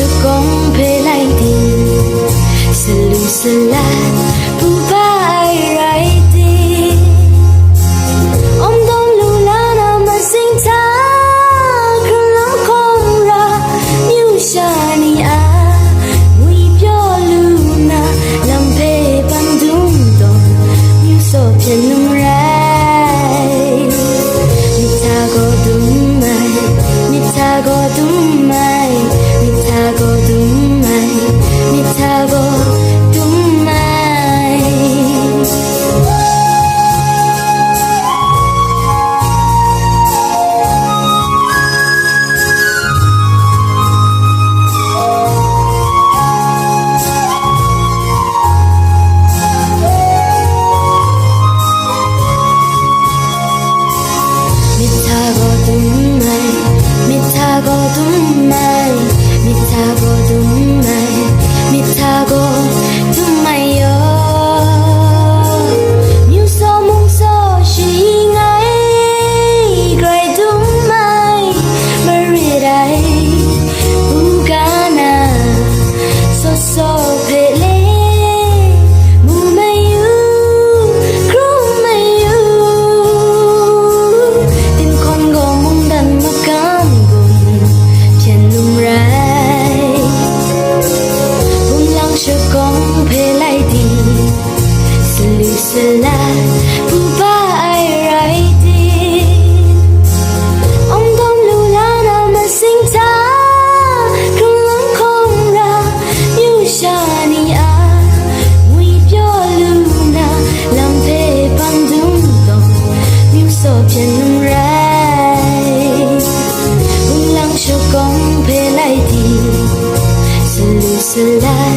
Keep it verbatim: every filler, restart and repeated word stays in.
Kawng hpe lai ting, salu salat pupa ai rai ting, awm dawm lu la na masing hta, hkrun lam hkawng ra, myu sha ni a ngwi pyaw lu na, lam hpe pan dum dawng, myu saw hpyen num rai. Myit hta gaw dum ai, myit hta gaw dum ai, myit hta gaw dum ai, myit hta gaw dum ai. Myit hta gaw dum ai, myit hta gaw dum ai, myit hta gaw dum ai, myit hta gaw dum ai yaw. Myu saw mung saw shing ai, grai dum ai, marit ai, u ga na, saw saw hpe le, mu mayu, hkrum mayu, tinhkawn gaw mungdan magam gun hpyen num rai. Bum lang shakawng hpe lai ting, salu salat pupa ai rai ting, awng dawm lu la na masing hta, hkrung lang hkawng ra, myu sha ni a ngwi pyaw lu na, lam hpe hpang dum dawng, myu saw hpyen num rai. Bum lang shakawng hpe lai ting, salu salat